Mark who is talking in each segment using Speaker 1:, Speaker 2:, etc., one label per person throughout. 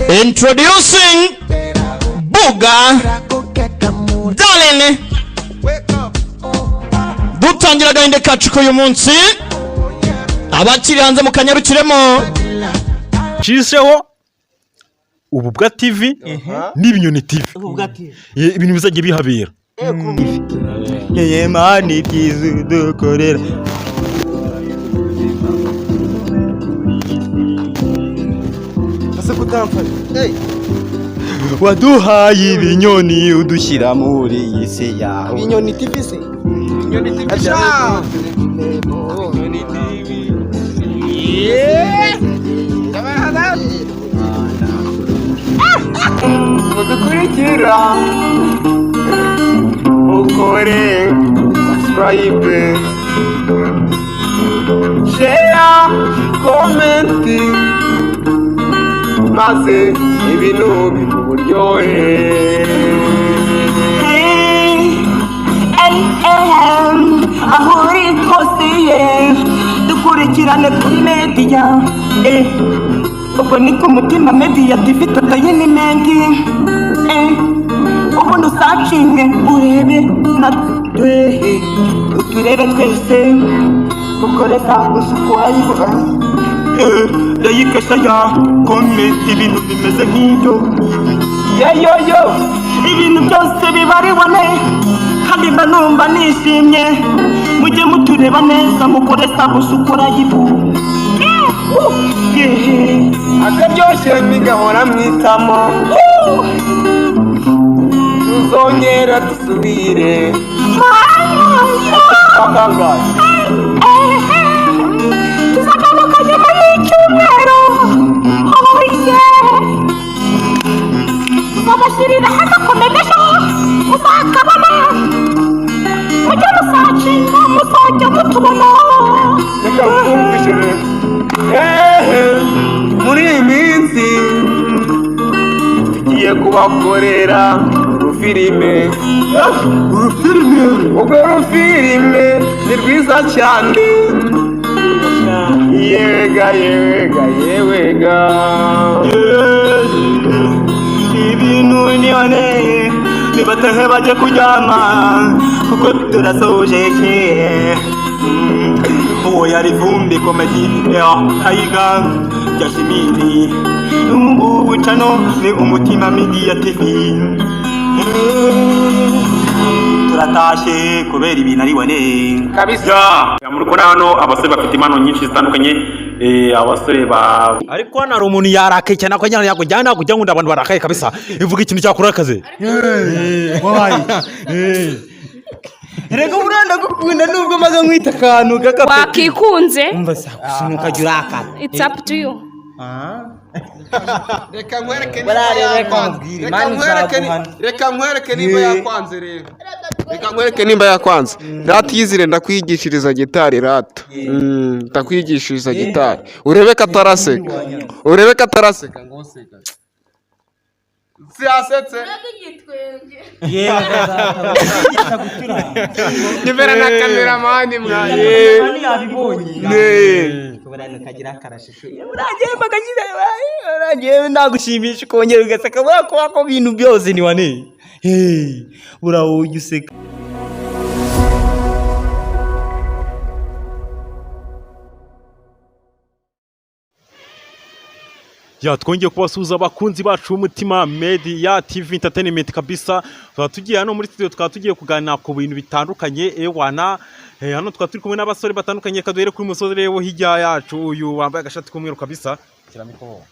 Speaker 1: Introducing Buga Darling. Dutangira agahinda kacu k'uyu munsi, abakiri hanze mukanyarukiremo.
Speaker 2: Cisheho Ububwa TV n'Ibinyoni TV.
Speaker 3: Ububwa TV.
Speaker 2: Ibintu bizajya bihabera.
Speaker 3: Yeye mani byiza dukorera.
Speaker 4: Ese kutamfasha?
Speaker 3: Waduhaye ibinyoni, udushyira muri iyi si yawe.
Speaker 4: Ibinyoni TV se? Ibinyoni TV sha! Ibinyoni TV. Yeah! Mudukurikira, ukore subscribe, share, comment, maze ibintu biburyohe.
Speaker 3: Aho uri hose ye, dukurikirane kuri media, ubwo ni ku Mutima Media TV Entertainment, ubundi usacinge urebe natwe, uturebe twese, ukore subscribe, like, share, comment, ibintu bimeze nk'ibyo yeyoyo, ibintu byose bibaribone. Kandi mba numva nishimye, mujye mutureba neza, mukore subscribe.
Speaker 4: Akaryoshye ntigahora mu itamo, tuzongera dusubire akangahe.
Speaker 3: Tuzagaruka nyuma y'icyumweru, oye, tuzabashyirira hano komedesho muzakabona. Mujye musacinga, muzajya mutubona.
Speaker 4: Reka twumvishe rero. Ehe, muri iyi minsi tugiye kubakorera urufilime. Urufilime, urwo rufilime ni rwiza cyane. Yega yega yewega.
Speaker 3: Ibintu nibone, nibatahe bajye kuryama kuko turasoje. Uwo yari Vumbi Comedy ya Tayiga Yashimini, n'ubungubu channel ni Umutima Media TV. Turatashye kubera ibintu ari bone.
Speaker 4: Kabisa.
Speaker 2: Ya, muri kubona hano abasore bafite impano nyinshi zitandukanye, abasore ba ariko hano hari umuntu yarakaye cyane, ako njyana yakujyana kujya nkunda abantu barakaye kabisa. Ivuga ikintu cyakurakaze.
Speaker 3: Wabaye.
Speaker 5: Reka, buriya ndagukunda nubwo maze nkwita akantu k'akapeti.
Speaker 6: Wakikunze.
Speaker 5: Umva sa, gusa ukajya urakara.
Speaker 6: It's up to you.
Speaker 4: Reka nkwereke niba
Speaker 5: Buriya rero reka
Speaker 4: yakwanze.
Speaker 5: nkubwire,
Speaker 4: Reka
Speaker 5: Imana
Speaker 4: nkwereke
Speaker 5: izaguhana.
Speaker 4: Reka nkwereke niba yakwanze rero. Reka nkwereke nimba yakwanze. Rata yizire, ndakwigishiriza gitari rata. Ndakwigishiriza gitari. Urebe ko ataraseka. Urebe ko ataraseka ngo seka. Siyasetse.
Speaker 5: Yewe.
Speaker 4: Nyumvira na kameramani mwa.
Speaker 5: Yabibonye.
Speaker 4: Ne.
Speaker 5: Buriya ukagira akarashusho, buriya mbakagira, buriya nagushimisha ukongera ugaseka, buriya kuba ko ibintu byose ni wane, buriya wowe ujya useka.
Speaker 2: Ya, twongeye kubasuhuza abakunzi bacu b'Umutima Media TV Entertainment kabisa. Tukaba tugiye hano muri studio, tukaba tugiye kuganira ku bintu bitandukanye. Ewana, hano tukaba turi kumwe n'abasore batandukanye. Kaduhere kuri musore wo hirya yacu, uyu wambaye agashati k'umweru kabisa. Kiramiko.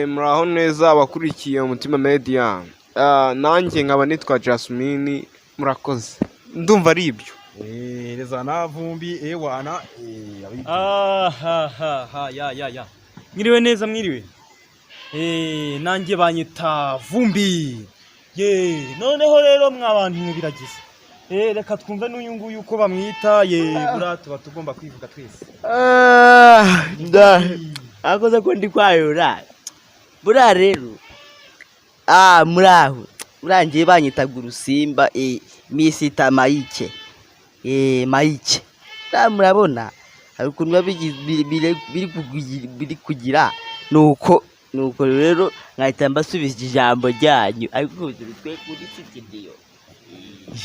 Speaker 4: Muraho neza abakurikiye Umutima Media. Ah, nanjye nkaba nitwa Jasmine, murakoze. Ndumva ari ibyo.
Speaker 2: Reza na Vumbi, ewana,
Speaker 5: Ahahaha, ya ya ya, mwiriwe neza, mwiriwe. Nanjye banyita Vumbi ye. Noneho rero mwa bantu mwe biragize, reka twumve n'uyu nguyu uko bamwita ye. Buriya tuba tugomba kwivuga twese.
Speaker 7: Akoze ko ndi kwayura. Buriya rero muri aho urangiye banyitaga urusimba, misita Mayike, Mayike. Buriya murabona hari ukuntu biba biri kugira nuko. Nuko rero nkahita mbasubiza ijambo ryanyu, ariko twe kuri studio.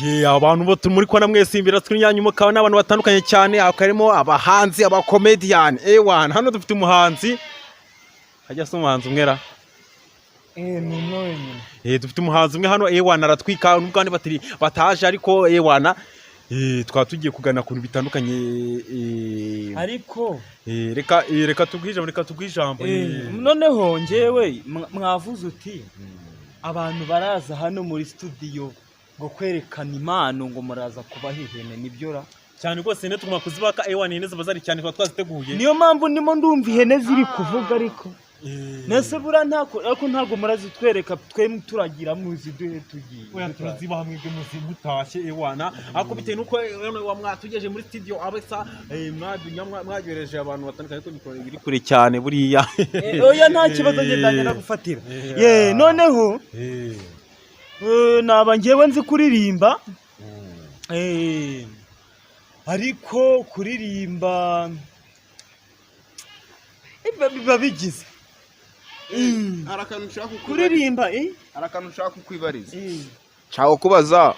Speaker 2: Ye, abantu bo muri kubona mwese imbere tw'imyanya mukaba n'abantu batandukanye cyane, harimo abahanzi, abakomediyani. Ewana, hano dufite umuhanzi, hajya se umuhanzi umwe ra?
Speaker 5: Eh, ni umwe wenyine.
Speaker 2: Dufite umuhanzi umwe hano, ewana, aratwika nubwo abandi batari bataje, ariko ewana, twaba tugiye kuganira ku bintu bitandukanye.
Speaker 5: Ariko
Speaker 2: Reka tuguhe ijambo, reka tuguhe ijambo.
Speaker 5: Noneho njyewe mwavuze uti abantu baraza hano muri studio ngo kwerekana impano, ngo muraza kubaha ihene, nibyo ra?
Speaker 2: Cyane rwose, ihene tugomba kuzibaka. Ewana, ihene ziba zari cyane, tuba twaziteguye.
Speaker 5: Niyo mpamvu ndimo ndumva ihene ziri kuvuga, ariko nese buriya ntako, ariko ntabwo murazitwereka, twe turagira muziduhe tugiye.
Speaker 2: Oya, turazibaha mwebwe muzi mutashye. Ewana, ariko bitewe nuko wa mwatugeje muri studio abesa, mwaryohereje abantu batandukanye, ariko mikoro iri kure cyane buriya.
Speaker 5: Oya, nta kibazo, ngenda nagufatira. Ye, noneho naba njyewe nzi kuririmba, ariko kuririmba biba bigize
Speaker 4: Hari akantu nshaka kukwibariza.
Speaker 5: Kuririmba
Speaker 4: Hari akantu nshaka kukwibariza. Nshaka kubaza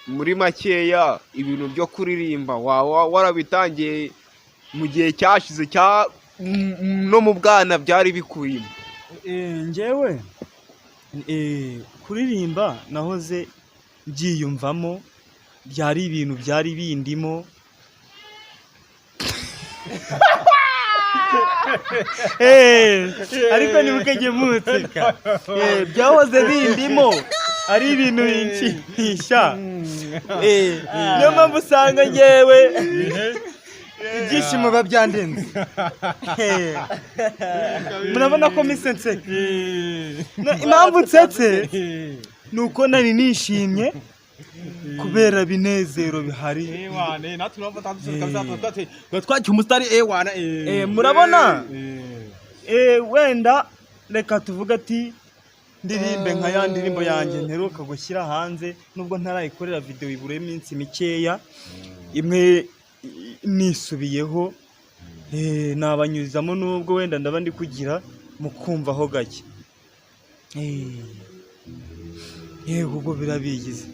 Speaker 4: muri makeya, ibintu byo kuririmba waba warabitangiye mu gihe cyashize cya no mu bwana byari bikurimo?
Speaker 5: Njyewe kuririmba nahoze mbyiyumvamo, byari ibintu byari bindimo. Ariko ntimukajye munseka. Byahoze bindimo, ari ibintu binshimisha. Niyo mpamvu usanga njyewe ibyishimo biba byandenze. Murabona ko mise nseka. Impamvu nsetse ni uko nari nishimye kubera binezero bihari.
Speaker 2: Ewane, natwe urumva tandukanye kabisa, tuba twakiye umusitari, ewana.
Speaker 5: Murabona? Wenda reka tuvuge ati ndirimbe nka ya ndirimbo yanjye mperuka gushyira hanze, nubwo ntarayikorera video, ibura iminsi mikeya imwe nisubiyeho. Nabanyuzamo, nubwo wenda ndaba ndi kugira mukumvaho gake. Yego, ubwo birabigize.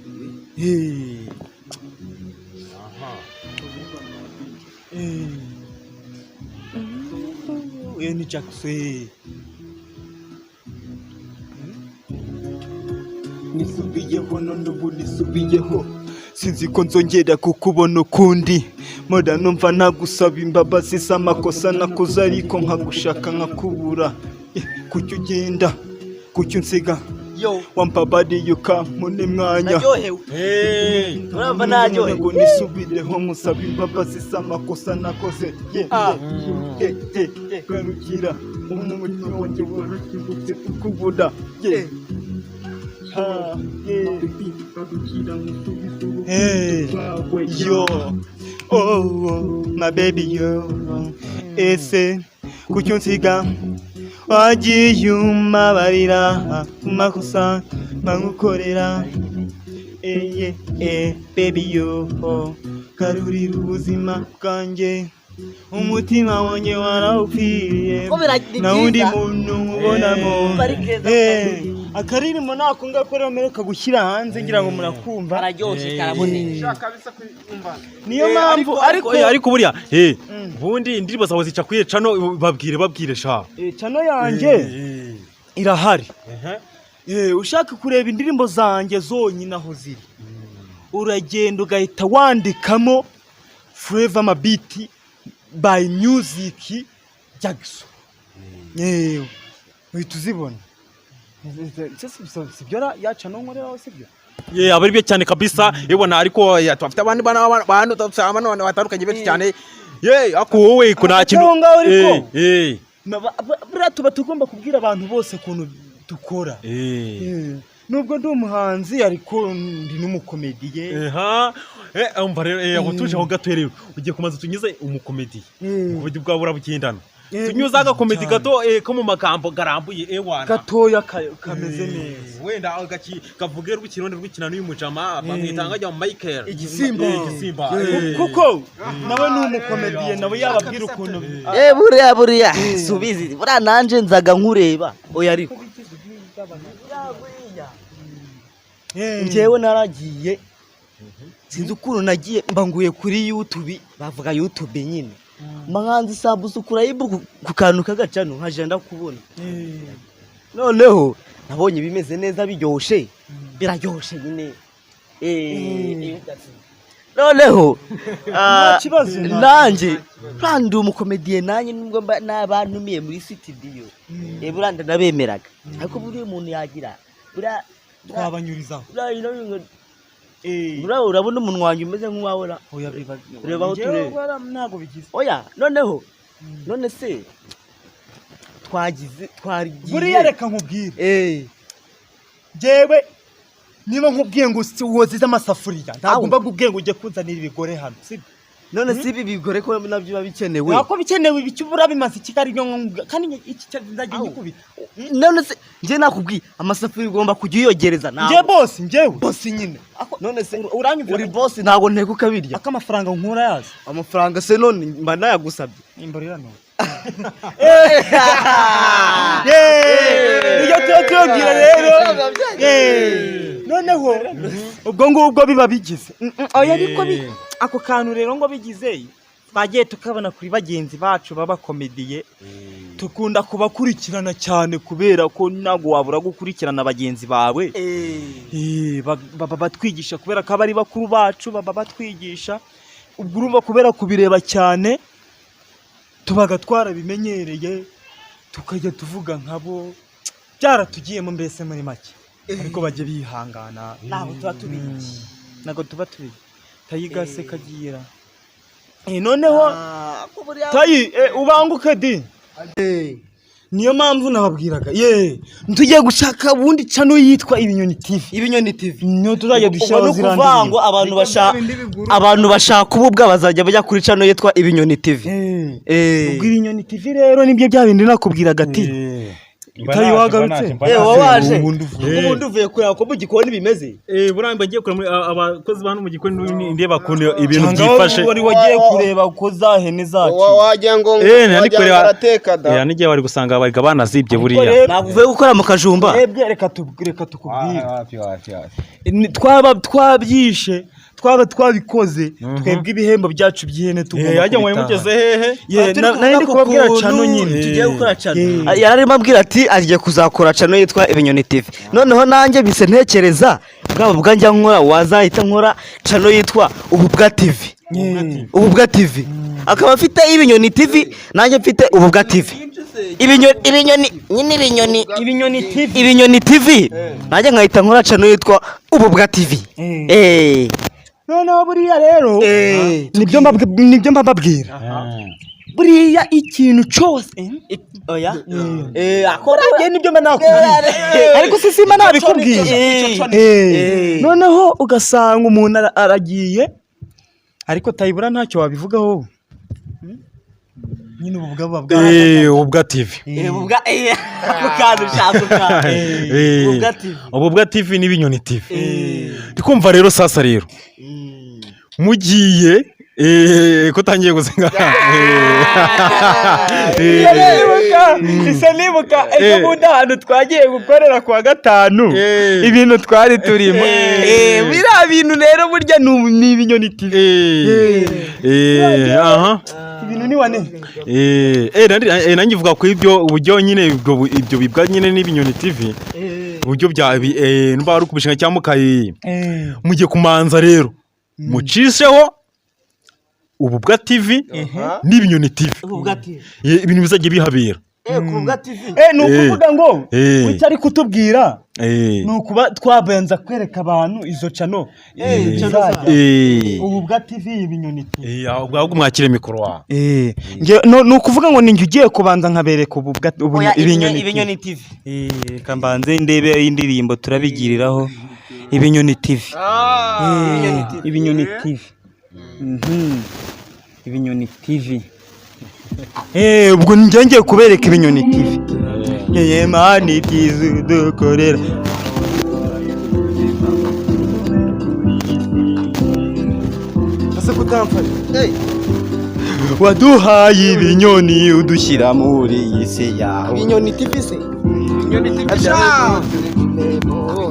Speaker 5: Ni Jackson. Nisubiyeho none ubu nisubiyeho, sinzi ko nzongera kukubona ukundi. Mpora numva nagusaba imbabazi z'amakosa nakoze, ariko nkagushaka nkakubura. Kuki ugenda, kuki unsiga?
Speaker 7: Yo.
Speaker 5: Wambabariye ukampuna imwanya.
Speaker 7: Naryohewe, urumva naryohewe.
Speaker 5: Ngo nisubireho nkusaba imbabazi z'amakosa nakoze. Ye, ye, ye, ye, garukira, umutima wanjye warakingutse ukubura. Ye, ha, ye. Hey, yo, oh, my baby, yo, ese kuki unsiga? Wagiye umbabarira ku makosa nkagukorera. Eye, baby, yo, garurira ubuzima bwanjye, umutima wanjye warawupfiriye.
Speaker 7: Ko ni
Speaker 5: Nta wundi
Speaker 7: byiza.
Speaker 5: muntu nkubonamo.
Speaker 7: Bari keza.
Speaker 5: Akaririmbo nako ngako rero mperuka gushyira hanze, ngira ngo murakumva.
Speaker 7: Kararyoshye, karaboneye.
Speaker 5: Niyo mpamvu ariko
Speaker 2: Ariko buriya, ubundi indirimbo zawe zica kuri channel, babwire, babwire sha.
Speaker 5: Channel yanjye irahari. Ushaka kureba indirimbo zanjye zonyine aho ziri, uragenda ugahita wandikamo Flavor Mabiti by Music Jackson, uhita uzibona. Sibyo yaca no nkoreraho, sibyo?
Speaker 2: Ye, aba ari byo cyane kabisa. Yebona, ariko tubafite abandi bana, abantu tufite abana batandukanye benshi cyane. Ye, ako wowe ko nta kintu
Speaker 5: Aho ngaho ariko. Buriya tuba tugomba kubwira abantu bose ukuntu dukora. Nubwo ndi umuhanzi, ariko ndi n'umukomediye.
Speaker 2: Aha, umva rero, aho tuje aho gato rero, ugiye kumaza tunyuze umukomediye, ubukomedi bwawe burabugendana. Tunyuze agakomedi gato ko mu magambo garambuye, ewana.
Speaker 5: Gatoya kameze neza.
Speaker 2: Wenda agaki kavuge rw'ikirundi rw'ikina n'uyu mujama bamwita ngajya Michael.
Speaker 5: Igisimba.
Speaker 2: Igisimba.
Speaker 5: Kuko nawe ni umukomediye, nawe yababwira ukuntu.
Speaker 7: Eh, buriya subizi, buriya nanje nzaga nkureba. Oya, ariko njyewe naragiye, sinzi ukuntu nagiye mba nguye kuri YouTube, bavuga YouTube nyine, mba nkanze subscribe ku kantu k'agacano, nkaja ndakubona. Noneho nabonye bimeze neza, biryoshe, biraryoshe nyine. Noneho
Speaker 5: kibazo, nta
Speaker 7: nanjye ndi umukomediye, nanjye nubwo mba nabantumiye muri studio, buriya ndanabemeraga, ariko buriya umuntu yagira buriya
Speaker 5: Twabanyurizaho.
Speaker 7: Buriya urabona umunwa wanjye umeze nk'uwawe ra?
Speaker 5: Oya, biba
Speaker 7: Reba aho
Speaker 5: Njyewe
Speaker 7: tureba.
Speaker 5: buriya ntabwo bigize.
Speaker 7: Oya, noneho none se twagize, twarigiye.
Speaker 5: Buriya reka nkubwire, njyewe niba nkubwiye ngo wozize amasafuriya, ntabwo
Speaker 7: Awu.
Speaker 5: mba nkubwiye ngo ujye kunzanira ibigore hano, sibyo?
Speaker 7: None si ibi bigore ko nabyo biba bikenewe?
Speaker 5: Ntabwo bikenewe. Ibiki ubura bimaze iki? Ari byo kandi iki nzajya
Speaker 7: Awu.
Speaker 5: ngikubita.
Speaker 7: None se njye nakubwiye amasafuriya ugomba kujya uyogereza.
Speaker 5: Njye
Speaker 7: Ntabwo
Speaker 5: boss, njyewe
Speaker 7: boss nyine. None se
Speaker 5: Uranyumvira?
Speaker 7: uri boss, ntabwo nteka ukabirya.
Speaker 5: Ako amafaranga nkura yazi.
Speaker 7: Amafaranga se none mba nayagusabye?
Speaker 5: Imbarira none iyo tuba tubabwira rero. Noneho ubwo ngubwo biba bigize. Oya, ariko ako kantu rero ngo bigize, twagiye tukabona kuri bagenzi bacu b'abakomediye, tukunda kubakurikirana cyane kubera ko ntabwo wabura gukurikirana bagenzi bawe. Baba batwigisha kubera ko aba ari bakuru bacu, baba batwigisha. Ubwo urumva, kubera kubireba cyane, tubaga twarabimenyereye, tukajya tuvuga nkabo, byaratugiyemo mbese muri make. Ariko bajye bihangana.
Speaker 7: Ntabwo tuba tubizi.
Speaker 5: Ntabwo tuba tubizi. Tayiga se kagira. Noneho tayi, ubanguke di. Niyo mpamvu nababwiraga ye tugiye gushaka ubundi channel yitwa Ibinyoni TV.
Speaker 7: Ibinyoni TV.
Speaker 5: Niyo tuzajya
Speaker 7: Ubwo
Speaker 5: dushyiraho
Speaker 7: ni
Speaker 5: ziriya
Speaker 7: ukuvuga ngo
Speaker 5: ndirimbo.
Speaker 7: abantu bashaka ububwa bazajya bajya kuri channel yitwa Ibinyoni TV.
Speaker 5: Ubwo Ibinyoni TV rero nibyo bya bindi nakubwiraga ati tayi wagarutse.
Speaker 7: Wowe waje.
Speaker 5: Ubundi uvuye.
Speaker 7: Ubundi uvuye kureba ko mu gikoni bimeze.
Speaker 2: Buriya mba ngiye kureba abakozi ba hano mu gikoni, ndeba ukuntu ibintu
Speaker 5: Cyangwa
Speaker 2: byifashe.
Speaker 5: wari wagiye kureba uko za hene zacu.
Speaker 4: Wagira ngo
Speaker 2: Nari
Speaker 4: wagira ngo
Speaker 2: kureba
Speaker 4: arateka da.
Speaker 2: N'igihe bari gusanga bari banazibye buriya.
Speaker 5: Rero
Speaker 7: Ntabwo uvuye gukora mu kajumba?
Speaker 5: Twebwe reka tukubwire. Twaba twabyishe, twaba twabikoze, twebwe ibihembo byacu by'ihene tugomba
Speaker 2: Hajya ngo
Speaker 5: kubitaha.
Speaker 2: mugeze hehe?
Speaker 5: Ye,
Speaker 7: Turi
Speaker 5: nari ndi
Speaker 7: kuvuga ku
Speaker 5: kubabwira
Speaker 7: kuntu
Speaker 5: channel nyine.
Speaker 7: tugiye gukora channel. Yari arimo ambwira ati agiye kuzakora channel yitwa Ibinyoni TV. Noneho nanjye bise ntekereza bwaba bwa njya nkora, wazahita nkora channel yitwa Ububwa TV. Ububwa TV akaba afite Ibinyoni TV, nanjye mfite Ububwa TV. Ibinyoni, ibinyoni nyine, ibinyoni.
Speaker 5: Ibinyoni TV.
Speaker 7: Ibinyoni TV, nanjye nkahita nkora channel yitwa Ububwa TV.
Speaker 5: Noneho buriya rero nibyo mbabwira, buriya ikintu cyose
Speaker 7: Oya, akora.
Speaker 5: Buriya nibyo mba nakubwiye, ariko si simba nabikubwiye. Noneho ugasanga umuntu aragiye, ariko tayibura ntacyo wabivugaho nyine, ubu bwaba bwa
Speaker 2: Ubwa TV.
Speaker 7: Ububwa, ako kantu ushaka kantu. Ububwa TV.
Speaker 2: Ububwa TV n'Ibinyoni TV. Ndikumva rero sasa rero mugiye ko utangiye gusenga.
Speaker 5: Nibuka isa, nibuka ejo bundi ahantu twagiye gukorera kuwa gatanu, ibintu twari turimo. Biriya bintu rero burya ni Ibinyoni TV.
Speaker 2: Aha.
Speaker 5: Ibintu ni wane.
Speaker 2: Nanjye ivuga ku ibyo uburyo nyine ibyo bibwa nyine n'Ibinyoni TV, uburyo bya numva ari ukubishinga cyangwa mukayi mugiye kumanza rero mucisheho Ububwa TV n'Ibinyoni TV.
Speaker 7: Ububwa TV.
Speaker 2: Ibintu bizajya bihabera.
Speaker 7: Kububwa TV.
Speaker 5: Ni ukuvuga ngo icyo ari kutubwira ni ukuba twabanza kwereka abantu izo channel zizajya. Ububwa TV, Ibinyoni TV.
Speaker 2: Ahubwo ahubwo mwakire mikoro wawe.
Speaker 5: Ni ukuvuga ngo ninjye ugiye kubanza nkabereka Ububwa
Speaker 7: Oya,
Speaker 5: Ibinyoni
Speaker 7: Ibinyoni TV.
Speaker 5: Reka mbanze ndebe indirimbo turabigiriraho Ibinyoni TV. Ibinyoni TV. Ibinyoni TV.
Speaker 3: Ubwo njye ngiye kubereka Ibinyoni TV. Yeye mani ibyiza dukorera. Ese kutamfasha? Waduhaye ibinyoni udushyira muri iyi si yawe.
Speaker 7: Ibinyoni TV se?
Speaker 4: Ibinyoni TV sha.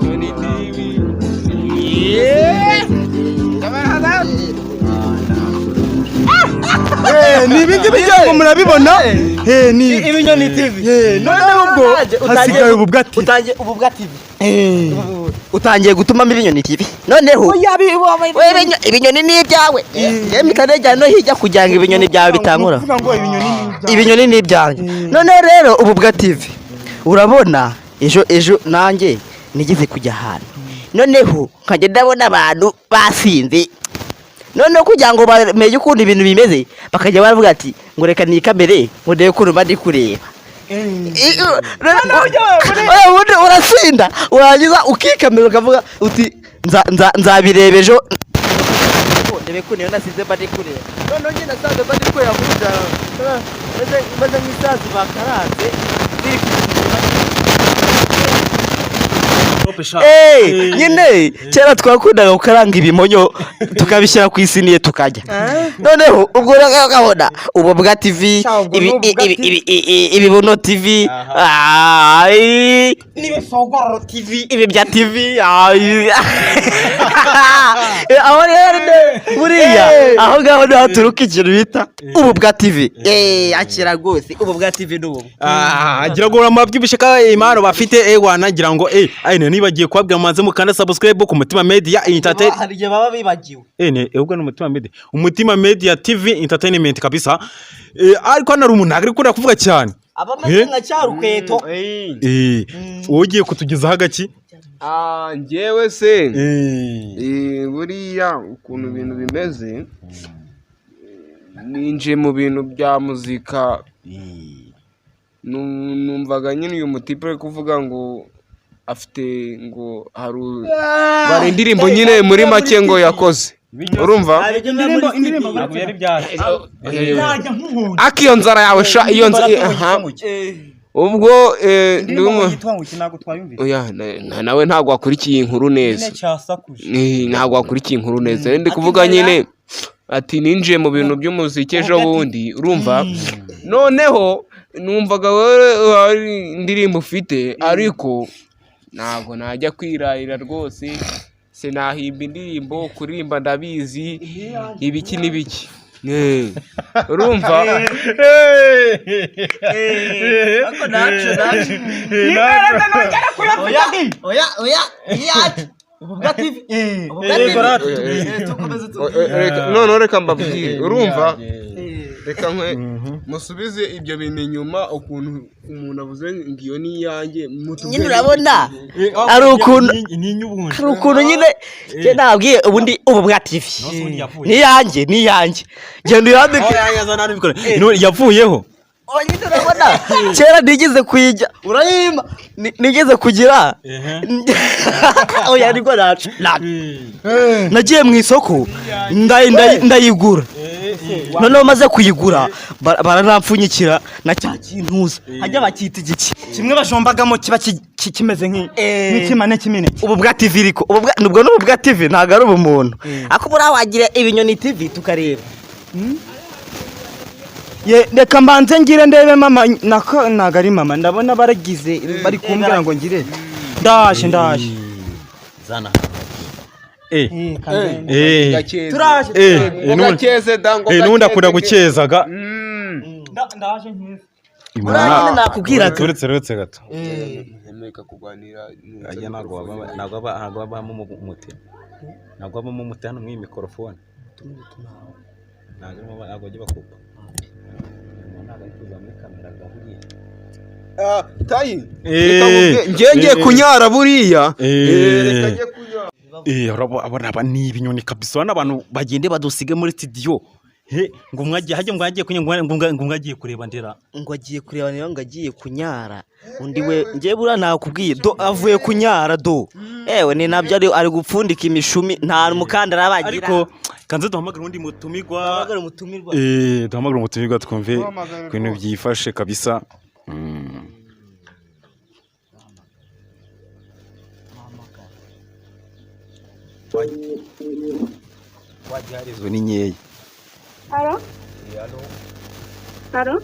Speaker 4: Ibinyoni TV.
Speaker 3: Ni ibi ngibi ngira ngo murabibona. Ni
Speaker 7: Ibinyoni TV.
Speaker 3: Noneho ubwo hasigaye Ububwa TV.
Speaker 7: Utangiye Ububwa TV. Utangiye gutumamo Ibinyoni TV. Noneho we ibinyoni ni ibyawe. Yewe mikanejya no hirya kugira ngo ibinyoni byawe bitankura.
Speaker 3: Kuvuga ngo ibinyoni ni ibyawe.
Speaker 7: Ibinyoni ni ibyanjye. Noneho rero Ububwa TV. Urabona ejo ejo nanjye nigeze kujya ahantu. Noneho nkajya ndabona abantu basinze. Noneho kugira ngo bamenye ukuntu ibintu bimeze, bakajya baravuga ati ngo reka nikamere ngo ndebe ukuntu mba ndi kureba. Ubundi urasinda urangiza ukikamera ukavuga uti nzabireba ejo ndebe ko niyo nasize mba ndi kureba. Noneho njye nasanze mba ndi kureba muri jaro meze nk'isazi bakaranze. Nyine kera twakundaga gukaranga ibimonyo tukabishyira ku isiniye tukajya. Noneho ubwo rero ukabona Ububwa TV, Ibibuno TV,
Speaker 5: n'Ibisogororo TV,
Speaker 7: ibi bya TV. Aho rero buriya aho ngaho niho haturuka ikintu bita Ububwa TV. Akira rwose Ububwa TV ni ubu.
Speaker 2: Ngira ngo murabyibushe ko impano bafite, ewana ngira ngo ayine nibagiye kubabwira mubanze mukanda subscribe ku Mutima Media Entertainment.
Speaker 7: Hari igihe baba bibagiwe.
Speaker 2: Ne ubwo ni Umutima Media, Umutima Media TV Entertainment kabisa. Ariko hano hari umuntu ntabwo ari gukunda kuvuga cyane.
Speaker 7: Abameze nka cyarukweto.
Speaker 2: Wowe ugiye kutugezaho agaki?
Speaker 4: Ah, njyewe se, buriya ukuntu ibintu bimeze, ninjiye mu bintu bya muzika, numvaga nyine uyu mutipe ari kuvuga ngo afite ngo hari indirimbo nyine muri make ngo yakoze, urumva?
Speaker 3: Indirimbo.
Speaker 2: Ntabwo yari byase.
Speaker 4: Ariko iyo nzara yawe sha, iyo nzara aha. Ubwo
Speaker 5: Indirimbo
Speaker 4: ndumva
Speaker 5: yitwa ngo iki? Ntabwo twayumvise.
Speaker 4: Oya, nawe ntabwo wakurikiye inkuru neza.
Speaker 5: Nyine cyasakuje.
Speaker 4: Ntabwo wakurikiye inkuru neza. Ndi kuvuga nyine ati ninjiye mu bintu by'umuziki ejo bundi, urumva? Noneho numvaga wowe hari indirimbo ufite, ariko ntabwo najya kwirarira rwose, sinahimba indirimbo, kuririmba ndabizi, ibiki n'ibiki. Urumva?
Speaker 7: Ariko nacu nacu. Oya oya, iyacu Ububwa TV, Ububwa TV. Tukomeze.
Speaker 4: Noneho reka mbabwire, urumva? Reka nkwe musubize ibyo bintu inyuma, ukuntu umuntu avuze ngo iyo ni iyanjye.
Speaker 7: Nyine urabona ari ukuntu hari ukuntu nyine njye nabwiye ubundi Ububwa TV ni iyanjye, ni iyanjye, genda uyandike.
Speaker 2: Yavuyeho.
Speaker 7: Nyine urabona kera nigeze kuyijya urayimba, nigeze kugira oya nibwo nacu nagiye mu isoko ndayigura. Noneho maze kuyigura baranampfunyikira na cya kintuza hajya bakita igiki.
Speaker 3: Kimwe bajombagamo kiba kimeze nk'ikimane cy'imineke.
Speaker 7: Ububwa TV, ariko ububwa nubwo ni Ububwa TV, ntabwo ari ubumuntu. Ariko buriya wagira Ibinyoni TV tukareba.
Speaker 3: Ye, reka mbanze ngire ndebe mama, nako ntabwo ari mama, ndabona baragize bari kumbwira ngo ngire, ndaje ndaje.
Speaker 4: Turaje. Gakeze da ngo.
Speaker 2: N'ubundi akunda gukezaga.
Speaker 3: Ndaje nkiza.
Speaker 7: Buriya nyine nakubwiraga.
Speaker 2: Uretse gato.
Speaker 4: Ntemereka kuganira.
Speaker 2: Ajya ntabwo habamo umuti, ntabwo habamo umuti hano muri iyi mikorofone, ntabwo bajya bakupa. Ntabwo ari kuza muri kamera gahuriye.
Speaker 4: Tayi, njye ngiye kunyara buriya. Reka njye kunyara.
Speaker 2: Urabona ni ibinyoni kabisa, urabona abantu bagende badusige muri studio. Ngo mwagiye hajya ngo agiye kunya ngo mwagiye kureba ndera.
Speaker 7: Ngo agiye kureba niba ngo agiye kunyara undi we. Njye buriya nakubwiye do avuye kunyara do, ewe ni nabyo ari gupfundika imishumi, nta mukandara bagira.
Speaker 2: Ariko Kanze duhamagare undi mutumirwa.
Speaker 7: Duhamagare umutumirwa.
Speaker 2: Duhamagare umutumirwa twumve
Speaker 4: Duhamagare
Speaker 2: ibintu
Speaker 4: rwose.
Speaker 2: byifashe kabisa. Wagiharizwe ni nkeya.
Speaker 6: Alo? Alo?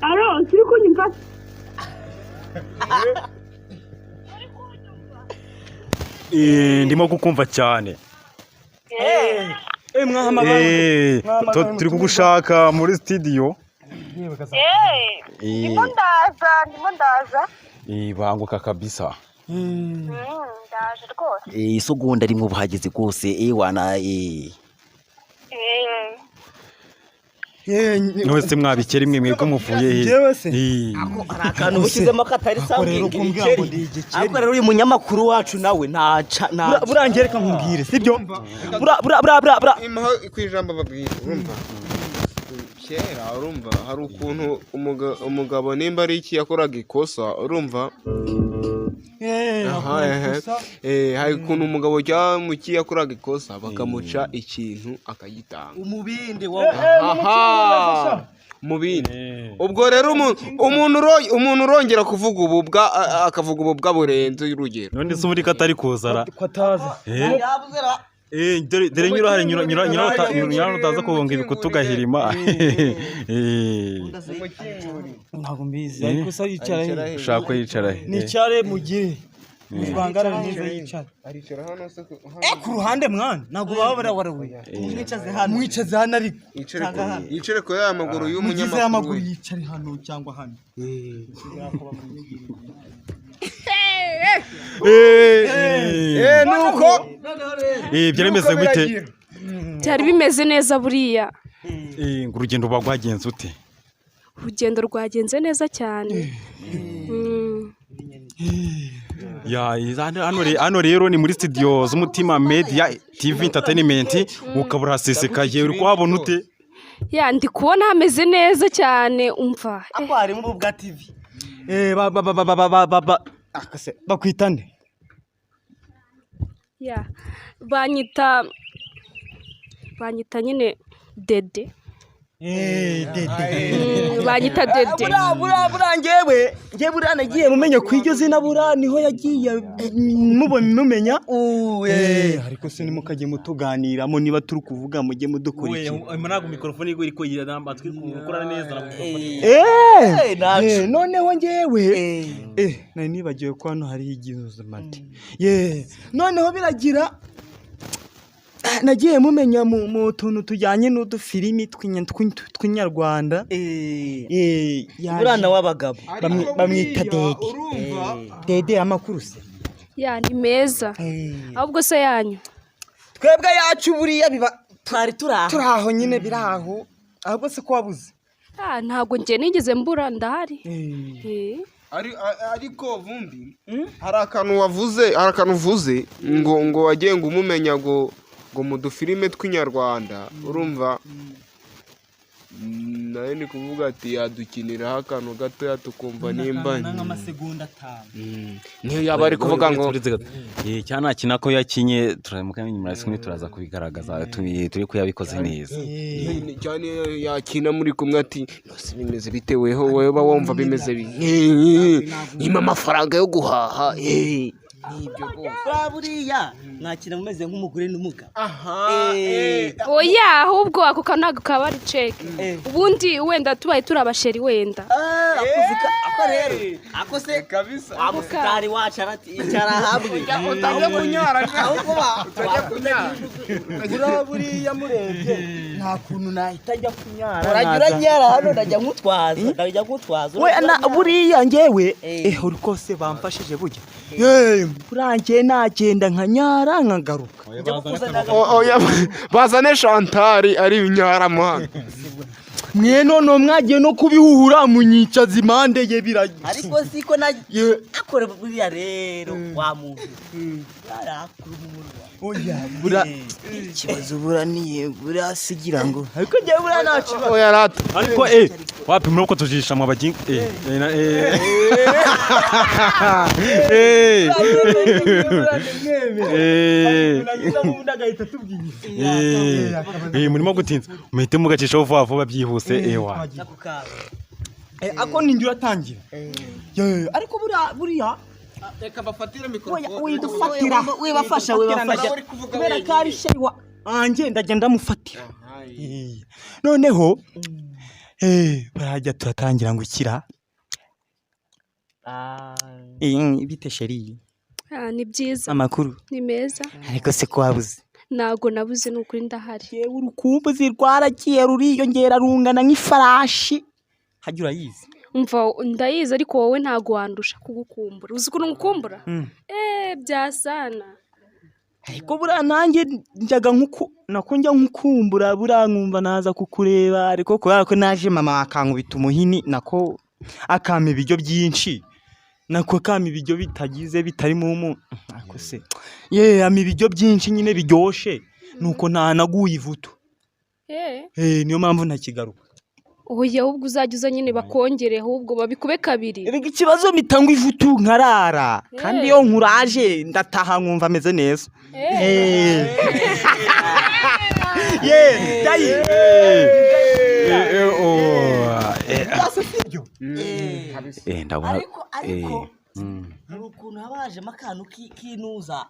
Speaker 6: Alo, turi kunyumva?
Speaker 2: Ndimo kukumva cyane.
Speaker 5: Mwahamagara.
Speaker 2: Turi kugushaka muri studio.
Speaker 6: Ndimo ndaza, ndimo ndaza.
Speaker 2: Banguka kabisa.
Speaker 6: Ndaje rwose.
Speaker 8: Isogonda rimwe ubuhageze rwose, wana.
Speaker 2: Mwese mwabikera imwe mwebwe muvuye he?
Speaker 5: Njyewe se?
Speaker 7: Hari akantu ushyizemo katari
Speaker 5: rero kumbwira ngo ndi igikeri.
Speaker 7: Ariko rero uyu munyamakuru wacu nawe ntaca ntaca.
Speaker 5: Burangiye reka nkubwire, sibyo? Bura bura bura bura bura.
Speaker 4: Impaho ku ijambo babwira, urumva kera, urumva hari ukuntu umugabo nimba ari iki yakoraga ikosa, urumva. Aha, ehe. Hari ukuntu umugabo cyangwa muki yakoraga ikosa bakamuca ikintu akagitanga.
Speaker 7: Umubindi wowe.
Speaker 4: Aha, mu bindi. Ubwo rero umuntu urongera kuvuga ububwa, akavuga ububwa burenze urugero.
Speaker 2: None se ubundi ko atari kuzara?
Speaker 5: Ko ataza.
Speaker 2: Dore nyura hari nyura nyura nyura nyura utaza kubunga ibikuta ugahirima.
Speaker 5: Ntabwo mbizi, ariko se yicara he?
Speaker 2: Ushaka ko yicara he?
Speaker 5: Nicare mugire mubangarare neza yicara.
Speaker 4: Aricara hano se?
Speaker 5: Ku ruhande mwana, ntabwo baba barawarawe.
Speaker 7: Mwicaze hano.
Speaker 5: Mwicaze hano ariko.
Speaker 4: Yicare kuri ya maguru
Speaker 5: Mugize
Speaker 4: y'umunyamakuru
Speaker 5: amaguru
Speaker 4: we.
Speaker 5: yicare hano cyangwa hano.
Speaker 4: Nuko
Speaker 2: Byari bimeze gute?
Speaker 6: Byari bimeze neza buriya.
Speaker 2: Ngo urugendo ruba rwagenze ute?
Speaker 6: Urugendo rwagenze neza cyane.
Speaker 2: Ya, hano rero ni muri studio z'Umutima Media TV Entertainment, ukaba urahasesekaye, uri kuhabona ute?
Speaker 6: Ya, ndi kubona hameze neza cyane, umva.
Speaker 7: Ako harimo Ububwa TV.
Speaker 5: Ba ba ba ba ba ba ba ba akase bakwita nde?
Speaker 6: Ya, banyita nyine Dede.
Speaker 5: Dede.
Speaker 6: Banyita Dede.
Speaker 7: Buriya buriya buriya ngewe buriya nagiye
Speaker 5: Mumenye ku iryo zina, buriya niho yagiye mubona mumenya. Ariko se nimukajye mutuganiramo, niba turi kuvuga mujye mudukurikira.
Speaker 2: Ntabwo mikorofone iri kugira amatwi gukora neza na mikorofone.
Speaker 5: Noneho ngewe nari nibagiwe ko hano hariho igizumati. Ye, noneho biragira nagiye mumenya mu tuntu tujyanye n'udufilimi tw'inyarwanda.
Speaker 7: Buriya nawe abagabo
Speaker 5: Bamwita Dede. Dede, amakuru se?
Speaker 6: Ya, ni meza. Ahubwo se yanyu?
Speaker 5: Twebwe yacu buriya biba
Speaker 7: twari turi aho.
Speaker 5: Turi aho nyine, biri aho. Ahubwo se ko wabuze?
Speaker 6: Ah, ntabwo njye nigeze mbura, ndahari.
Speaker 4: Ariko Vumbi, hari akantu wavuze, hari akantu uvuze ngo wagiye ngo umumenya ngo mu dufilime tw'inyarwanda, urumva. Nawe ni kuvuga ati yadukiniraho akantu gatoya tukumva nimba
Speaker 5: Nk'amasegonda 5.
Speaker 4: Niyo yaba ari kuvuga ngo
Speaker 2: Cyangwa nakina ko yakinye turamuka inyuma kumwe turaza kubigaragaza turi ko yabikoze neza.
Speaker 4: Cyane yakina muri kumwe ati nose bimeze bite weho, wowe uba wumva bimeze nyuma amafaranga yo guhaha
Speaker 7: Nibyo rwose. Buriya mwakina mumeze nk'umugore n'umugabo.
Speaker 4: Aha.
Speaker 6: Oya, ahubwo ako kantu ntabwo kaba ari ceke. Ubundi wenda tubaye turi abasheri wenda.
Speaker 7: Ako rero ako se
Speaker 4: kabisa.
Speaker 7: Wa musitari wacu arati icara hamwe.
Speaker 4: Utajya kunyara.
Speaker 7: Ahubwo
Speaker 4: Utajya kunyara.
Speaker 5: Buriya buriya murebye nta kuntu nahita njya kunyara.
Speaker 7: Urajya uranyara hano, ndajya nkutwaza, ndajya nkutwaza.
Speaker 5: We na buriya ngewe uri kose bamfashije burya. Yeee, buriya nagenda nkanyara nkagaruka.
Speaker 4: Oya, bazane Shantari ari ibinyaramo hano.
Speaker 5: Mwe none mwagiye no kubihuhura munyicaza impande ye biragiye.
Speaker 7: Ariko siko na akora buriya rero wa muntu yarakura umunwa.
Speaker 5: Oya, bura
Speaker 7: Ikibazo buriya ni buriya sigira ngo ariko ngewe buriya nta kibazo.
Speaker 4: Oya rata.
Speaker 2: Ariko wapi muri uko tujisha mwa baginga. Eh. Eh.
Speaker 5: Ubundi agahita atubwira.
Speaker 2: Eh, murimo gutinza, muhite mugacishaho vuba vuba byihuse, ewa.
Speaker 5: Ako ninjye uratangira. Ye, ariko buriya buriya
Speaker 4: Reka bafatire.
Speaker 5: Oya, widufatira.
Speaker 7: Wibafasha, wibafasha.
Speaker 5: Kubera ko ari chéri wanjye, ndagenda ndamufatira. Noneho barajya turatangira ngo ikira. Bite chéri?
Speaker 6: Ah, ni byiza.
Speaker 5: Amakuru?
Speaker 6: Ni meza.
Speaker 5: Ariko se ko wabuze?
Speaker 6: Ntago nabuze, ni ukuri ndahari.
Speaker 5: Yewe, urukumbuzi rwaragiye ruriyongera rungana nk'ifarashi. Hajya urayizi?
Speaker 6: Umva, ndayizi, ariko wowe ntago wandusha kugukumbura. Uzi ukuntu ngukumbura? Byasana.
Speaker 5: Ariko buriya nanjye njyaga nkuku nako njya nkukumbura, buriya nkumva naza kukureba, ariko kubera ko naje mama akankubita umuhini, nako akampa ibiryo byinshi, nako akampa ibiryo bitagize bitarimo umu ariko se ye ampa ibiryo byinshi nyine biryoshe, nuko ntanaguye ivutu. Niyo mpamvu ntakigaruka.
Speaker 6: Oya, ahubwo uzajya uza nyine bakongere, ahubwo babikube kabiri.
Speaker 5: Erega ikibazo mitangwa ivutu nkarara, kandi iyo nkuraje ndataha nkumva ameze neza. Ye dayi.
Speaker 8: Ndabona.
Speaker 7: Ariko hari ukuntu haba hajemo akantu k'inuza,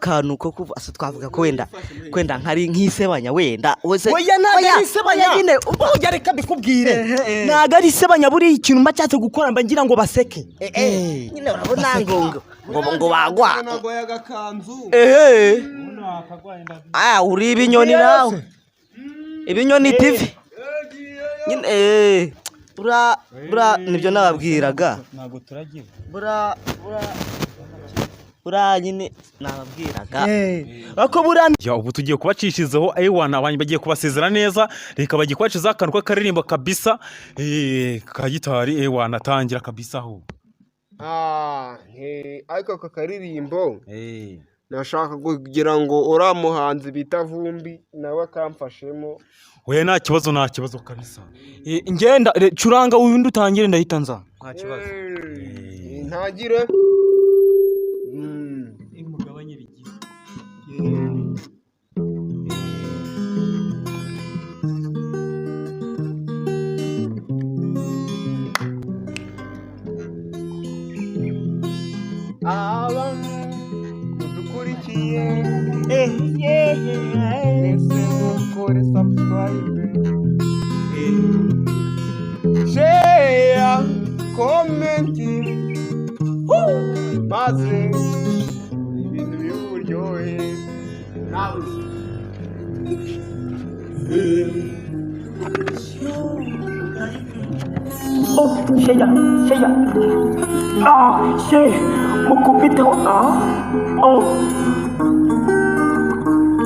Speaker 7: kantu ko kuva asa twavuga ko wenda kwenda nkari nk'isebanya wenda wese.
Speaker 5: Oya, ntabwo ari isebanya.
Speaker 7: Oya nyine.
Speaker 5: Oya, reka mbikubwire, ntabwo ari isebanya. Buriya ikintu mba nshatse gukora mba ngira ngo baseke.
Speaker 7: Nyine urabona ngo bagwa.
Speaker 4: Nagoye agakanzu.
Speaker 7: Ehe, ah, uri ibinyoni nawe, Ibinyoni TV nyine. Bura bura nibyo nababwiraga.
Speaker 5: Ntabwo turagira.
Speaker 7: Bura bura bura nyine nababwiraga.
Speaker 5: Ako buriya.
Speaker 2: Ya, ubu tugiye kubacishirizaho, ewana, abantu bagiye kubasezera neza. Reka bagiye kubacizaho akantu k'akaririmbo kabisa, ka gitari, ewana, tangira kabisa aho.
Speaker 4: Ah, ariko aka karirimbo nashaka kugira ngo uriya muhanzi bita Vumbi nawe akamfashemo.
Speaker 2: Oya, nta kibazo, nta kibazo kabisa.
Speaker 5: Ngenda curanga ubundi utangire, ndahita nza, nta kibazo.
Speaker 4: Ntagire.
Speaker 5: Mugabanye bigize.
Speaker 4: Abantu mudukurikiye mwese mukore subscribe, share, comment, maze ibintu bibe uburyohe nawe.
Speaker 3: Oh, share, share. Ah, share. Mukubiteho. Ah. Oh.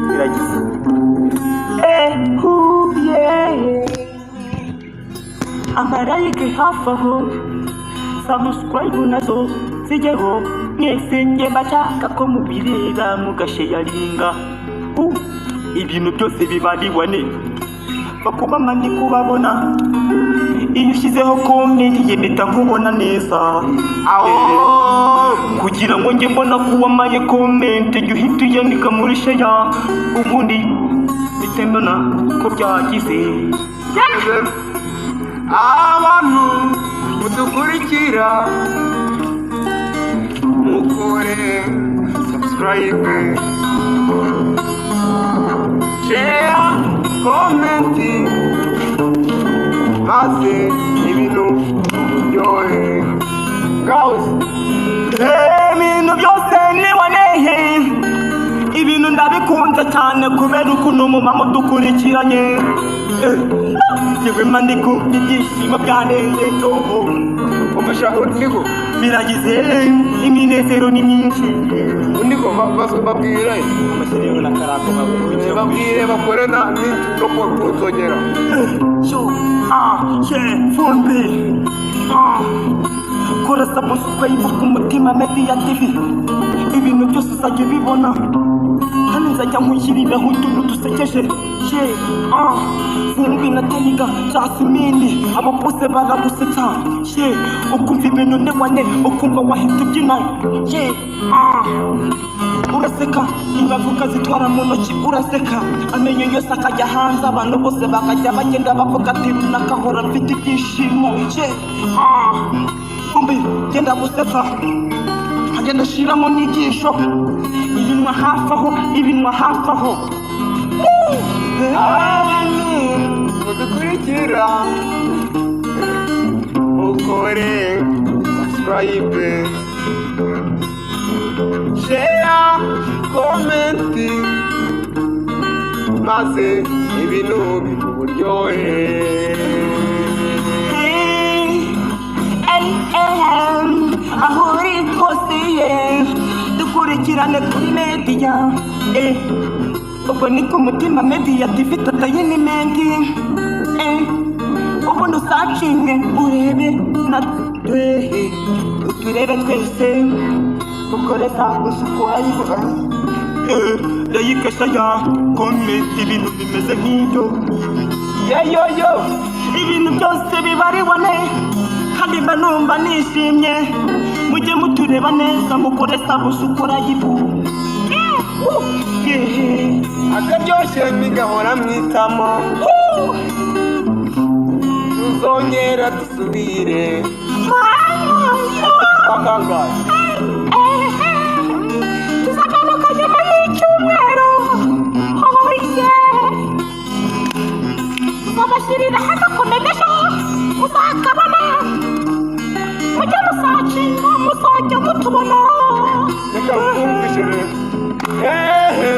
Speaker 3: Biragize. Hu, yeah. Amarayike hafi aho. Subscribe nazo zijyeho. Mwese njye mbashaka ko mubireba mugasharinga. Ibintu byose bibariwa ne. Bakubama ndi kubabona. Iyo ushyizeho comment mpita nkubona neza. Kugira ngo njye mbona ko wamaye comment, jya uhita uyandika muri share, ubundi mpite mbona ko byagize.
Speaker 4: Abantu mudukurikira mukore subscribe, share, comment, maze ibintu buryohe guys.
Speaker 3: Ibintu byose niwaneye, ibintu ndabikunze cyane kubera ukuntu muba mudukurikiranye. Yewe mba ndi kumva ibyishimo byanenze toho.
Speaker 4: Umfasha undigo.
Speaker 3: Biragize, iminezero ni myinshi.
Speaker 4: Undigo, babwire.
Speaker 3: Amashyiriyeho n'akarako.
Speaker 4: Babwire bakore na no kunzogera.
Speaker 3: Yo, ah, yeah, Vumbi. Ah, kora subscribe ku Mutima Media TV, ibintu byose uzajya ubibona. Kandi nzajya nkushyiriraho utuntu dusekeje. Ye ah, Vumbi na Tayiga, Jasimini, abo bose baragusetsa. Ye, ukumva ibintu ni wane, ukumva wahita ubyina. Ye ah, uraseka imbavu ukazitwara mu ntoki, uraseka amenyo yose akajya hanze, abantu bose bakajya bagenda bavuga ati: "Runaka ahora mfite ibyishimo." Ye ah, Vumbi, genda gusetsa, agenda ashiramo n'ijisho, ibinwa hafi aho, ibinwa hafi aho.
Speaker 4: Abantu mudukurikira, mukore subscribe, share, comment, maze ibintu biba uburyohe.
Speaker 3: NM, aho uri hose, ye dukurikirane kuri media, ubwo ni ku Mutima Media TV Entertainment. Ubundi usacinge urebe natwe, uturebe twese, ukore subscribe, like, share, comment, ibintu bimeze nk'ibyo. Yeyoyo, ibintu byose biba ari wane, kandi mba numva nishimye. Mujye mutureba neza, mukore subscribe.
Speaker 4: Akaryoshye ntigahora mu itama. Tuzongera dusubire akangahe?
Speaker 3: Tuzagaruka nyuma y'icyumweru. Oye, tuzabashyirira hano komedesho, muzakabona. Mujye musacinga, muzajya mutubona.
Speaker 4: Reka twumvishe rero. Ehe,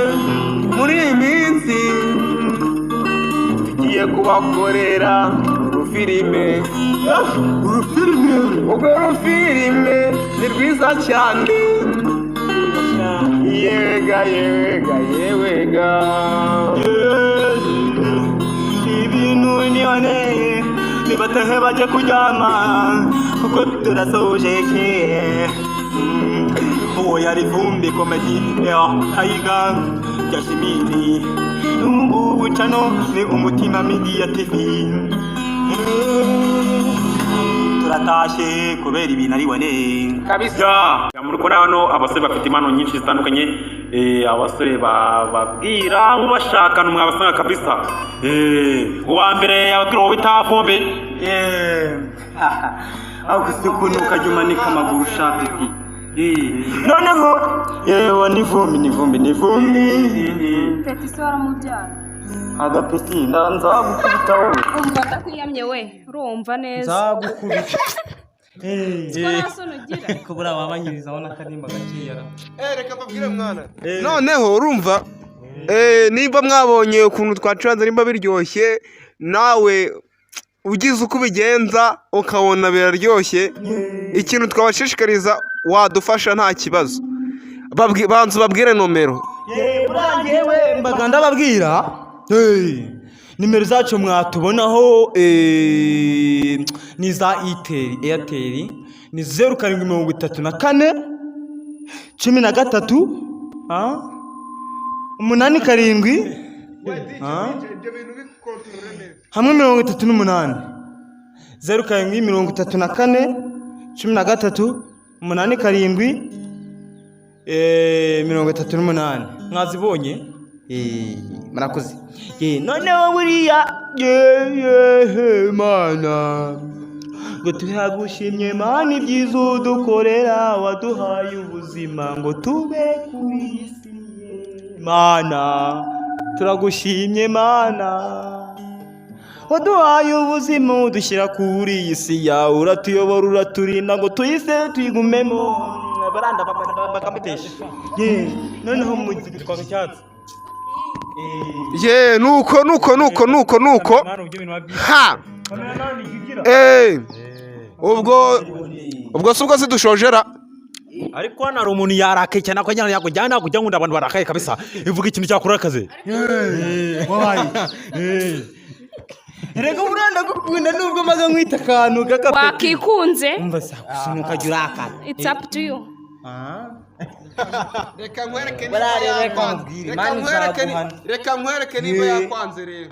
Speaker 4: muri iyi minsi tugiye kubakorera urufilime. Urufilime, urwo rufilime ni rwiza cyane. Yega yega yewega.
Speaker 3: Ibintu nibone nibatahe bajye kuryama kuko turasoje. Uwo yari Vumbi Comedy ya Tayiga Yashimini. Ubu channel ni Umutima Media TV. Turatashe kubera ibintu ari wane.
Speaker 4: Kabisa.
Speaker 2: Ya, muri kubona hano abasore bafite impano nyinshi zitandukanye. Abasore bababwira ubashaka mwabasanga kabisa. Uwa mbere ababwira uwo bita Vumbi.
Speaker 3: Aho gusa ukuntu ukajya umanika amaguru ushaka iti noneho yewe ni Vumbi, ni Vumbi, ni Vumbi.
Speaker 6: Peti se waramubyara?
Speaker 3: Agapeti nzagukubita wowe.
Speaker 6: Umva, ndakwiyamye we, urumva neza?
Speaker 5: Nzagukubita.
Speaker 6: Ko nta soni ugira.
Speaker 5: Ariko buriya wabanyirizaho n'akarimba gakeya ra.
Speaker 4: Reka mbabwire mwana, noneho urumva, nimba mwabonye ukuntu twacuranze, nimba biryoshye, nawe ugize uko ubigenza ukabona biraryoshye, ikintu twabashishikariza, wadufasha nta kibazo. Banza ubabwire nomero.
Speaker 5: Yewe, mbaga ndababwira. Hey, nimero zacu mwatubonaho, ni za iteri Airtel, ni 0734 13 87 hamwe 38, 0734 13 87 38. Mwazibonye? Murakoze. Ye, noneho buriya ye Mana, ngo turagushimye Mana, ibyiza udukorera, waduhaye ubuzima ngo tube kuri iyi si. Ye Mana, turagushimye Mana, waduhaye ubuzima, udushyira kuri iyi si yawe, uratuyobora, uraturinda ngo tuyise tuyigumemo. Baranda bakamutesha. Ye, noneho mu
Speaker 2: Twaka icyatsi.
Speaker 4: Ye, nuko nuko nuko nuko nuko.
Speaker 2: Mwana, ibyo bintu wabyize.
Speaker 4: Ha, ubwo si ubwo si dushojera.
Speaker 2: Ariko hano hari umuntu yarakaye cyane, ako njyana yakujyana kujya nkunda abantu barakaye kabisa. Ivuga ikintu cyakurakaze.
Speaker 5: Wabaye reka, buriya ndagukunda nubwo maze nkwita akantu k'agapeti.
Speaker 6: Wakikunze.
Speaker 5: Umva sa, gusa ukajya urakara.
Speaker 6: It's up to you.
Speaker 5: Ah.
Speaker 4: Reka nkwereke niba
Speaker 5: Buriya reka
Speaker 4: yakwanze.
Speaker 5: nkubwire,
Speaker 4: Reka
Speaker 5: Imana
Speaker 4: nkwereke
Speaker 5: izaguhana.
Speaker 4: Reka nkwereke nimba yakwanze rero.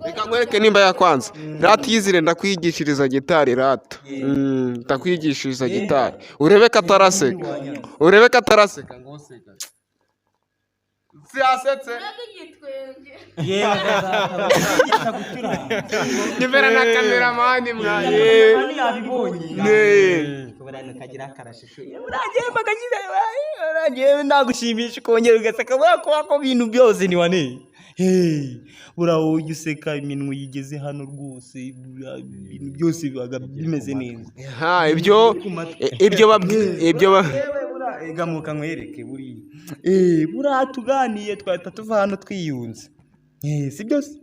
Speaker 4: Reka nkwereke nimba yakwanze. Rata iyizire, ndakwigishiriza gitari rata. Ndakwigishiriza gitari. Urebe ko ataraseka. Urebe ko ataraseka ngo seka. Siyasetse.
Speaker 5: Yewe ndazakwigisha gucuranga.
Speaker 4: Nyumvira na kameramani mwa.
Speaker 5: Kameramani yabibonye.
Speaker 4: Ne.
Speaker 5: Buriya kagira akarashusho. Buriya mpaka ngewe nagushimisha ukongera ugaseka, buriya kuba ko ibintu byose ni wane. Hey, buriya wowe ujya useka iminwa uyigeze hano rwose, buriya ibintu byose biba bimeze neza.
Speaker 4: Ha, ibyo babwi ibyo ba
Speaker 5: Gamuka nkwereke buriya. Buriya tuganiye twahita tuva hano twiyunze. Si byose?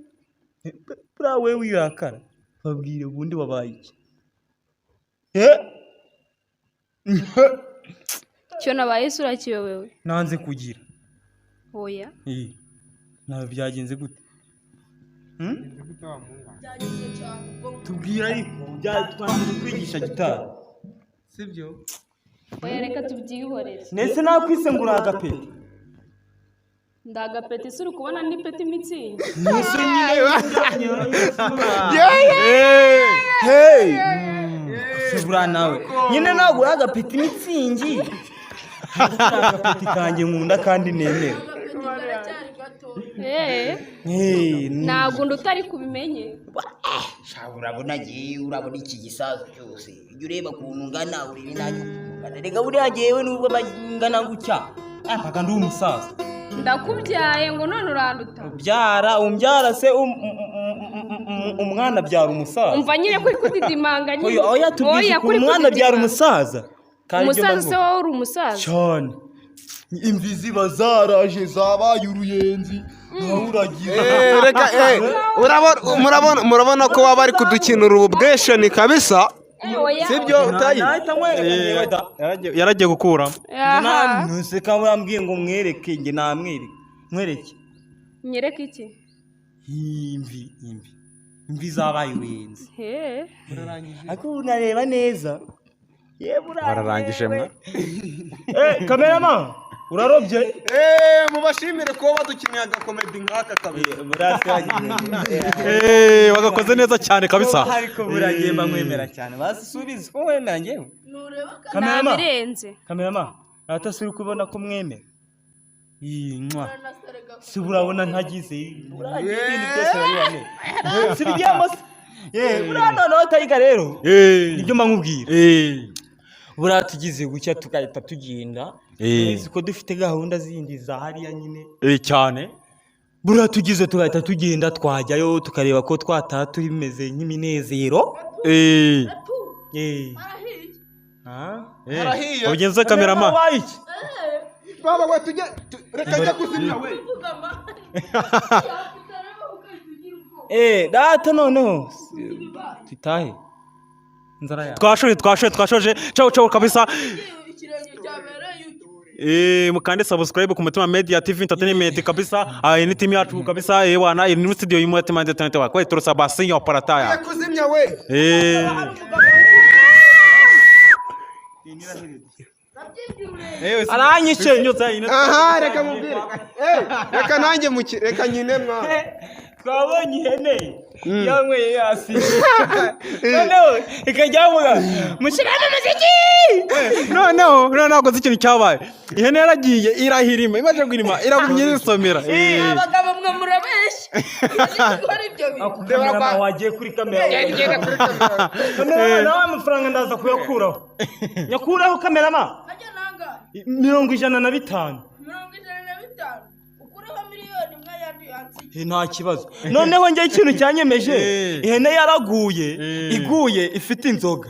Speaker 5: Buriya wewe wirakara. Babwire ubundi wabaye iki?
Speaker 6: Icyo nabaye se urakiyobewe?
Speaker 5: Nanze kugira.
Speaker 6: Oya.
Speaker 5: Nawe byagenze gute? Tubwire ariko byatwanze kwigisha gitari.
Speaker 4: Sibyo?
Speaker 6: Oya, reka tubyihorere.
Speaker 5: Nese nakwise ngo uri agapeti.
Speaker 6: Ndagapeti se? Uri kubona ni peti mitsingi?
Speaker 5: Nese nyine.
Speaker 4: Hey!
Speaker 5: Se buriya nawe nyine ntabwo uri agapeti mitsingi. Agapeti kanjye nkunda kandi nemera.
Speaker 6: Eh,
Speaker 5: Hey,
Speaker 6: ntabwo undi utari kubimenye.
Speaker 9: Sha, urabona ngewe, urabona iki gisasu cyose, ujya ureba ukuntu ngana, urebe nanjye ukuntu ngana. Reka buriya ngewe nubwo mba ngana gutya,
Speaker 5: mpaka ndi umusaza.
Speaker 6: Ndakubyaye ngo none uranduta.
Speaker 5: Ubyara umbyara se umwana abyara umusaza?
Speaker 6: Umva nyine kuri kudidimanga nyine.
Speaker 5: Oya, oya, tubwize
Speaker 6: Oya,
Speaker 5: ukuntu
Speaker 6: kuri
Speaker 5: umwana abyara
Speaker 6: kudidimanga.
Speaker 5: umusaza. Kandi ibyo
Speaker 6: Umusaza se
Speaker 5: mbavuga.
Speaker 6: wowe uri umusaza?
Speaker 5: Cyane, imvi ziba zaraje zabaye uruyenzi nawe uragira.
Speaker 4: Reka urabona, murabona ko baba bari kudukinura ubu bwesheni kabisa.
Speaker 6: Eh, oya.
Speaker 4: Sibyo utayi?
Speaker 5: Nahita nkwereka njyewe da.
Speaker 2: Yaragiye gukuramo.
Speaker 6: Aha.
Speaker 5: Ntuseka, wambwiye ngo mwereke, njye namwereke, nkwereke.
Speaker 6: Nyereke iki?
Speaker 5: Imvi imvi zabaye uruyenzi.
Speaker 6: He.
Speaker 5: Ariko ubu nareba neza. Yewe uriya.
Speaker 8: Bararangije mwa.
Speaker 5: Kamerama urarobye.
Speaker 4: Mubashimire kuba badukiniye agakomedi nk'aka kabisa.
Speaker 2: Bagakoze neza cyane kabisa.
Speaker 5: Ariko buragiye mba nkwemera cyane, basubize ko nkwemera njyewe. Kamerama.
Speaker 6: Nabirenze.
Speaker 5: Kamerama atasi uri kubona ko mwemera. Iyi mwa si urabona ntagize uragiye ibintu byose baribane si bigiyemo se. Ye, buriya noneho tayiga rero nibyo mba nkubwira. Buriya tugize gutya tugahita tugenda. Uzi ko dufite gahunda zindi za hariya nyine.
Speaker 2: Cyane.
Speaker 5: Buriya tugize tugahita tugenda, twajyayo tukareba ko twataha turi bimeze nk'iminezero. Ah?
Speaker 4: Harahiye.
Speaker 2: Ugenze kamerama.
Speaker 5: Wabaye iki?
Speaker 4: Baba we, tujye reka njye kuzimya we.
Speaker 5: Data noneho tutahe inzara yawe.
Speaker 2: Twashoje, twashoje, twashoje. Ciao ciao kabisa. Mukande subscribe ku Mutima Media TV Entertainment kabisa. Ah, ni team yacu kabisa. Wana, ni studio y'Umutima Entertainment wa. Kwa turusa basi yo parataya.
Speaker 4: Kuzimya we.
Speaker 5: Aranyishe.
Speaker 4: Aha, reka mubwire. Reka nanjye muki reka nyine mwa.
Speaker 5: Twabonye ihene yanyweye yasi, noneho ikajya yavuga mushyiramo umuziki.
Speaker 2: Noneho ntabwo nzi ikintu cyabaye. Ihene yaragiye irahirima, imaze guhirima iragumye irisomera.
Speaker 10: Abagabo mwe murabeshya, gukora ibyo bintu.
Speaker 5: Kamerama wagiye kuri kamera.
Speaker 4: Genda kuri kamera.
Speaker 5: Kamerama nawe amafaranga ndaza kuyakuraho, nyakuraho kamerama.
Speaker 10: Hajya nangahe?
Speaker 5: 105.
Speaker 10: 105 ukureho 1,000,000 yandi yansiye.
Speaker 5: Nta kibazo. Noneho njye ikintu cyanyemeje, ihene yaraguye, iguye ifite inzoga.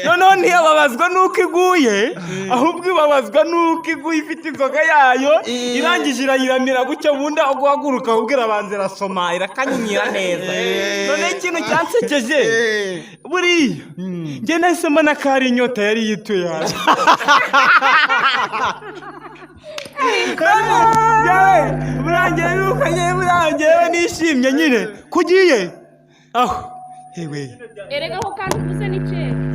Speaker 5: Noneho ntiyababazwa n'uko iguye, ahubwo ibabazwa n'uko iguye ifite inzoga yayo. Irangije irayiramira gutya, ubundi aho guhaguruka ahubwo irabanza irasoma, irakanyinyira neza. Noneho ikintu cyansekeje, buriya njye nahise mbona ko ari inyota yari yituye hasi. Yewe, burangiye birukanye, burangiye nishimye nyine kugiye aho yewe.
Speaker 6: Erega ko kandi uvuze ni ceke.